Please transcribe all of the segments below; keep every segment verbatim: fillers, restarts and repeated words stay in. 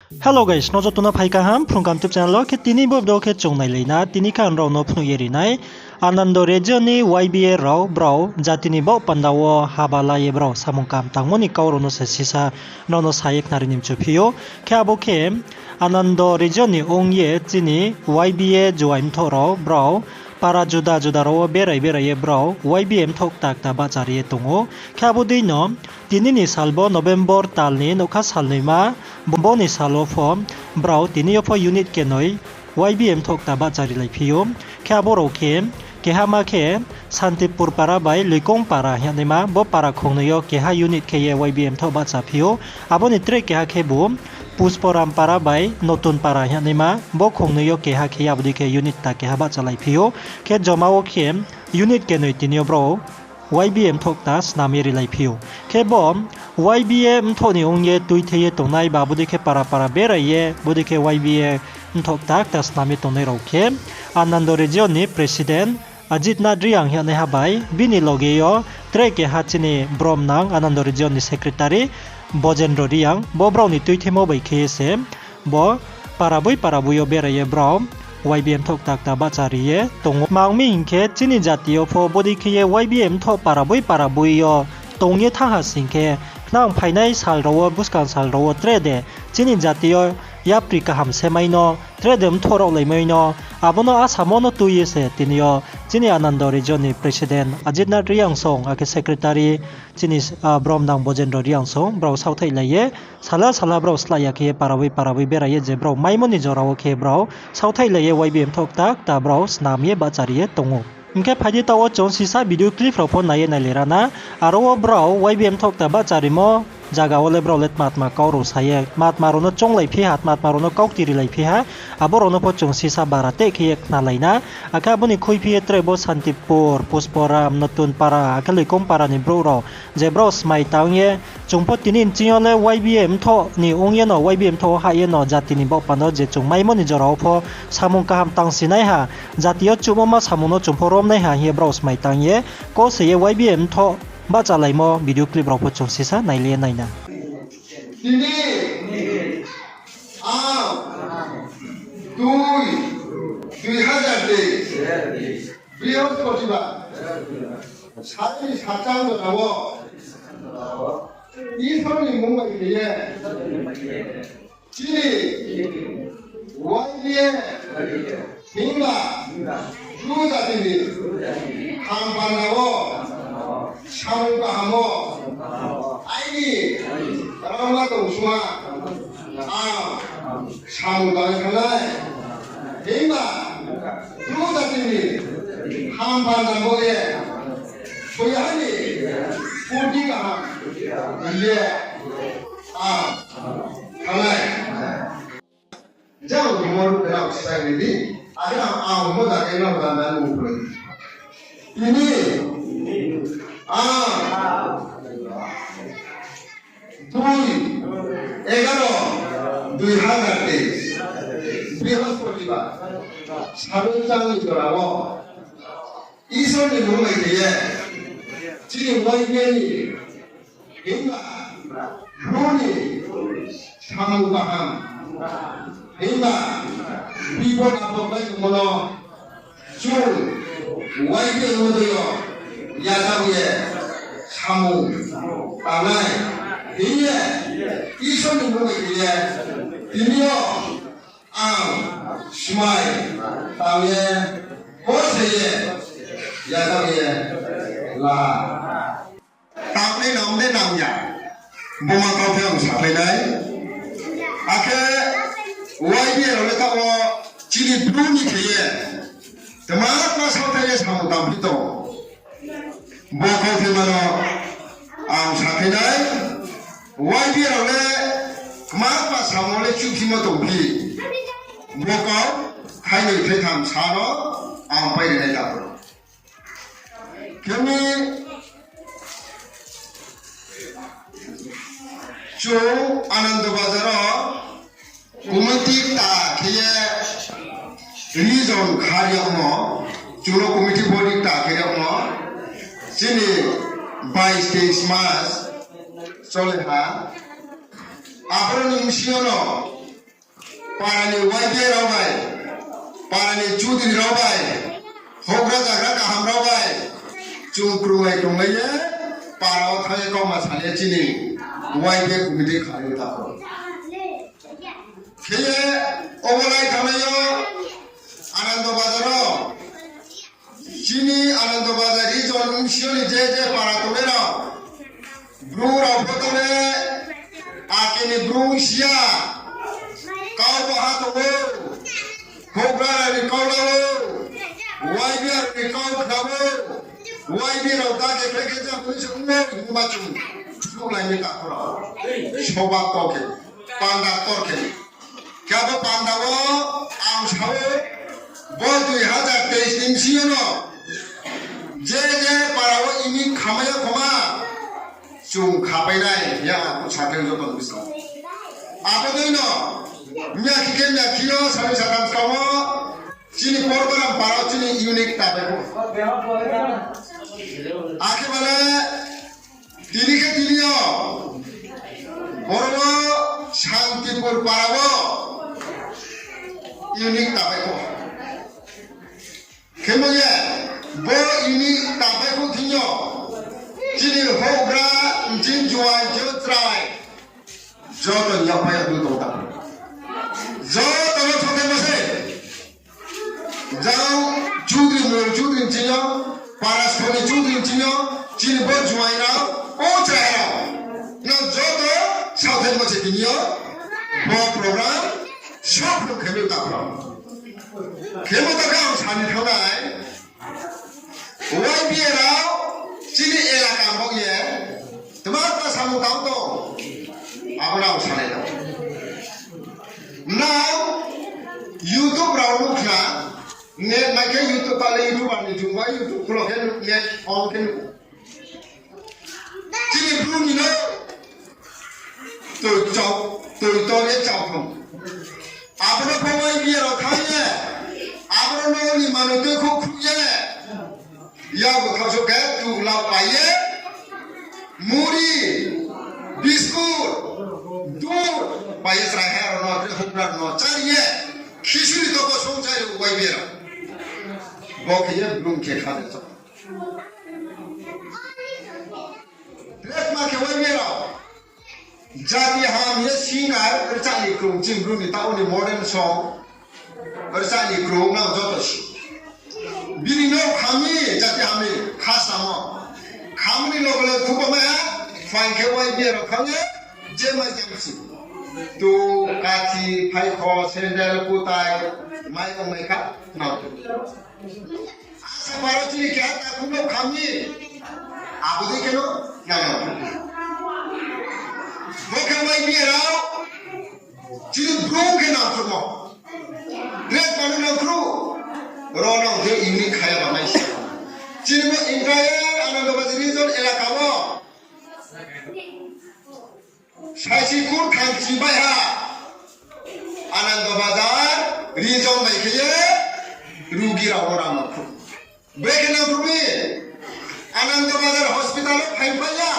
Hello guys, no joto no phai kaham Phrung Kaham YouTube channel wo. Khe tini bo video khe chung nailai na, tini khe ang nrao no phnuh ye ri nai Anando region ni Y B A rao brao jati ni baoh panda wo haba la ye brao samung kaham tangmo ni kau rao no se sisa nrao no sa ye khnari ni mchu phi ou. Khe abo khe Anando region ni ong ye chini Y B A juai mthoh rao brao para juda juda rao wo berai berai ye brao Y B A mthoh kta kta bahchari ye tong ou. Khe abo dei no tini ni sal bo November tal ni nougkha salnoima, bo ni sal wo pho brao tini yo pho unit kenoi Y B A mthoh kta bahchari lai phi ou. Khe abo rao khe keha ma khe Santipur para bai Loikong para hing yagnaima, bo para khongnoi yo keha unit khe ye Y B A mthoh bahcha phi ou. Abo ni tre keha khebu Pusporam para bai Notun para hing yagnaima, bo khongnoi yo keha khe ye abo dei khe unit kta keha bahcha lai phi ou. Khe joma wo khe unit kenoi tini yo brao Y B A mthoh kta snam ye ri lai phi ou. Khe bo Y B A mthoh ni ong ye tuithei ye tongnai ba abo dei khe para para berai ye bo dei khe Y B A mthoh kta kta snam ye tongnai rao khe Anando region ni president Ajit Nath Reang hing yagnaiha bai bini loge yo tre keha chini bromnang Anando region ni secretary Bojendro Reang, bo brao ni tuitheimo bai khe ye se bo para boi para boi yo berai ye brao Y B A mthoh kta kta bahchari ye tong ou. Tma ong mi hing khe chini jati yo pho bo dei khe ye Y B A mthoh para boi para boi yo tong ye thanng ha sing khe, khnang phainai sal rao wo, buskang sal rao wo tre de chini jati yo yapri kaham se mai no, tre de mthoh raohlai mai no, abo no asamo no tui ye se tini yo chini Anando region ni president Ajit Nath Reang song akhe secretary chini bromnang Bojendro Reang song brao saothaihlai ye sala sala brao slái ya khe ye para boi para boi berai ye je brao maimo ni jora wo khe brao saothaihlai ye Y B A mthoh kta kta brao snam ye bahchari ye tong ou. Hing khe phai di taoh wo chung sisa video clip rao pho nai ye nailai ra na. Aro wo brao Y B A mthoh kta bahcharimo zaga wo le brao le tma tma kau rao sa ye, tma tma rao no chounglai phi ha, tma tma rao no kaukti rilai phi ha, abo rao no pho chung sisa bara teh khe ye khnalai na. Akhe abo ni khuiphi ye tre bo Santipur, Pusporam, Notun para, akhe Loikong para ni brouh rao je brao smai tang ye, chung pho tini nching yo le Y B A mthoh ni ong ye no, Y B A mthoh wo hah ye no, jati ni baoh panda wo je chung maimo ni jora wo pho samung kaham tangsinaiha, jati yo chuhmo ma samung no chung pho romnaiha hing ye brao smai tang ye, kose ye Y B A mthoh bahchalaimo video clip rao pho chung sisa nailai ye nai na. Tini ang dui, dui hajar teis, Brihospotibari, sari ni sachang jora wo, Isor ni mmung bai khe ye, chini Y B A himba Bru jati ni hampanda wo samung kaham wo aini rangma tong sung ha ang samung tang ye thanngnai. Himba Bru jati ni hampanda wo ye soiha ni purti kaham ye ang thanngnai. Jang himo ruh khe rao sai ri di, akhe ang, ang himo da khe rao da da nung phroi. Tini, ang, dui, egaro, dui hajar teis, Brihospotibari, sari ni sachang jora wo, Isor ni mmung bai khe ye, chini Y B A ni himba Bru ni samung kaham himba bipod apod bai tongmo no chung Y B A ni modo yo yachak ye samung tangnai hing ye Isor ni mmung bai khe ye tini yo ang smai tang ye, kose ye, yachak ye la ha. Tangnai nang de nang ya, boma kau khe ang saphainai. Akhe Y B A rao le taoh wo chini Bru ni khe ye tma tma saothai ye samung tangphi tong, bo kau khe mano ang saphainai. Y B A rao le tma tma samung le chuphimo tongphi, bo kau thainoi thaitham sa no ang pai ri nai takhu rao. Khe mi chung Anando Bazar wo committee kta khe ye region kha ri yagmo, chung no committee body kta khe ri yagmo, chini bais teis mas chole ha. Aboro ni bsing yo no Para ni Y B A rao bai, para ni chudri rao bai, houhgra jagra kaham rao bai, chung krunglai tonglai ye, para wo thanng ye kauma sa ye chini Y B A committee kha ye ta. Khe ye, obo lai thanngnai yo, Anando Bazar wo, chini Anando Bazar region bsing yo ni je je para tongnai rao, Bru rao pho tong le, ake ni Bru si ya, kau baha tong ou, houhgra rao ni kau la ou, Y B A rao ni kau khna ou, Y B A rao ta khe khe khe ja puni se ongmo hingma chung suhlai ni takhu rao. Soba ktor khe, panda ktor khe. Khe abo panda wo ang sa ou, bo dui hazar teis ni bsing yo no, je je para wo ini khamai ya khoma, chung khapai nai, ya, sa khe joto ni bsing. Abo dei no, mya khe khe mya khe yo, sari satham skang wo, chini Porbaram para wo chini unit kta bai pho. Akhe bale, tini khe tini yo, boro wo Santipur para wo unit kta bai pho. Khemo ye, bo unit kta bai pho thing yo, chini houhgra, chini juai, chini chrai, joto ni yaphai ya du tong ta. Joto no sothai ma se. Jang chudri, mol chudri chini yo, para soni chudri chini yo, chini bo juai rao, o chrai rao. Nang joto sothai ma se tini yo, bo program, sophru khemo ta khro. Khemo ta khe ang sani thanngnai, Y B A rao chini elaka baoh ye tma tma samung tang tong, abo no ang sanai nang. Nang YouTube rao nuh khna, net mai khe YouTube, pale YouTuber ni jungba YouTube khulo khe nuh, net on khe nuh. Chini Bru ni no toi chau, toi to ye chau thang. Abo no pho Y B A rao thanng ye, abo no no ni manoi toi khouh khruh ye, yago thaoso khe tu la pai ye, muri, biscuit, dud pai ye chrai ha rao no, tre houhgra rao no chari ye, khichuri to bo songchai rao Y B A rao. Bo khe ye Bru khe kha de chau. Tre tma khe Y B A rao. Jati ham ye singer, rchah ni krung chini Bru ni taoh ni modern song. Rchah ni krung nang joto si. Bini no kham mi, jati ham ni khasamo. Kham ni loge loge thupa mai ha, phaing khe Y B A rao kham ye, je mai jam si. Tu, kathi, phaikho, sandal, kutai, mai ong mai kha, nang. Asa baro chini keha takhu no kham mi. Abo dei khe no, nang nang. Bo khe Y B A rao, chini Bru khe nangkhruhmo. Dress pano nangkhruh. Ro nang khe ini khaya ba mai se. Chini bo entire Anando Bazar region elaka wo. Saisi kurthanchi bai ha, Anando Bazar region bai khe ye rugi rao no rang nangkhruh. Brekhe nangkhruh mi, Anando Bazar hospital wo phaingpai ya.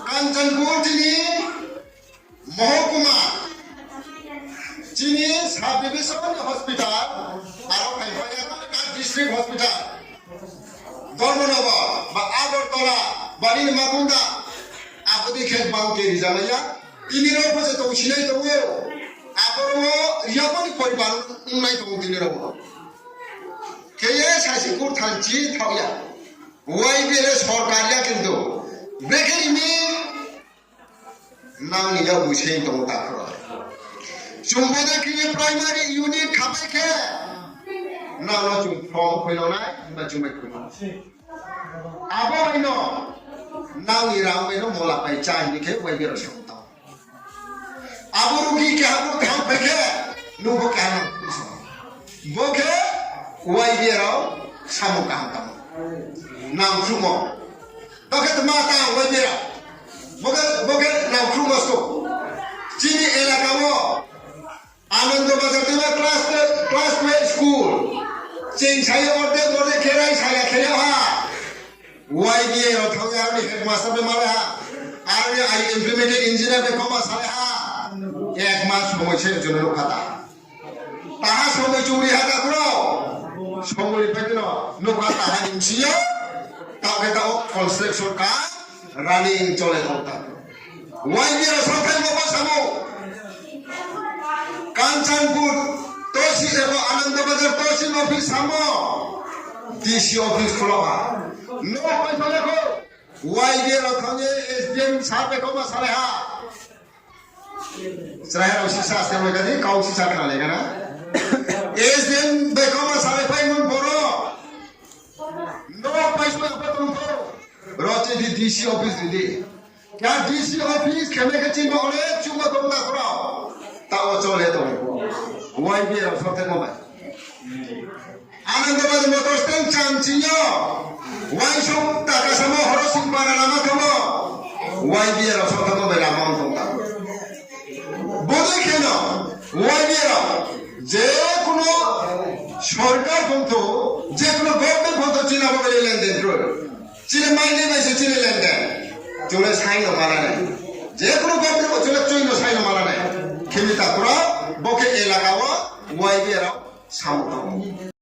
Kanchanpur chini mohokuma, chini sub division ni hospital, aro phaingpai ya Kalkat district hospital. Dharmanagar, ba Agartala, ba nini Makunda, abo dei khe bang khe rijamai ya. Tini rao pho se tongsinai tong ou. Abo rao yamani poribar ongnai tong ou tini rao pho. Khe ye saisi kurthanchi thaoh ya. Y B A le sorkar ya kintu. Brekhe ni nang ni yak bui se tong ou takhu rao. Chung bodei khe ye primary unit khapai khe, nang no chung from khoilo nai, himba chung bai khuimo. Abo bai no, nang ni rang bai no mola pai chá hing khe Y B A rao se tong. Abo rugi keha bo kaham pai khe, nung bo kaham nang. Bo khe Y B A rao samung kaham tang. Nangkhruhmo. Bo khe tma tang Y B A rao. Bo khe, bo khe nangkhruhmo sto. Chini elaka wo Anando Bazar tei ma class, class twelve school. Ching sa ye ordek ordek khe rai sa ya khe ya ha. Y B A rao thanng ye aroni headmaster bai malai ha. Aroni ai implemented engineer bai koma salai ha. Ek Somoi se chung no nukha ta. Taha somoi chung ri ha ta kro. Somoi ri phai no nukha ta ha ni bsing yo. Taoh khe taoh construction ka running chole tong ta. Y B A rao saohthaimo bo samo. Kanchanpur tosi ebo Anandabazar tosi office samo. D C office khulok ha. No paisa lekho. Y B A rao thang ye S D M sir bai kauma salai ha. Chrai rao sisa se mai kadi, kau sisa kha le gana. S D M bai kauma salai phai mun boro. No paisa apa tong tho. Ro chi di D C office di di. Ya D C office khe mai khe chini bo ole chumo tong ta kro. Taoh chole tong. Y B A rao saohthaimo bai. Anandabazar motor stand chang chini yo. Uaingsouh ta kasamo horo sing para lama thango. Y B A rao saohthaimo bai lama tong ta. Bodei khe no Y B A rao je kuno sorkar phongtho, je kuno government phongtho chini abo bai lenden kroi. Chini mainai bai se chini lenden. Chung le sai no ma la nai. Je kuno government bo chung le chui no sai no ma la nai. Khemi ta kro, bo khe elaka wo Y B A rao samo tong.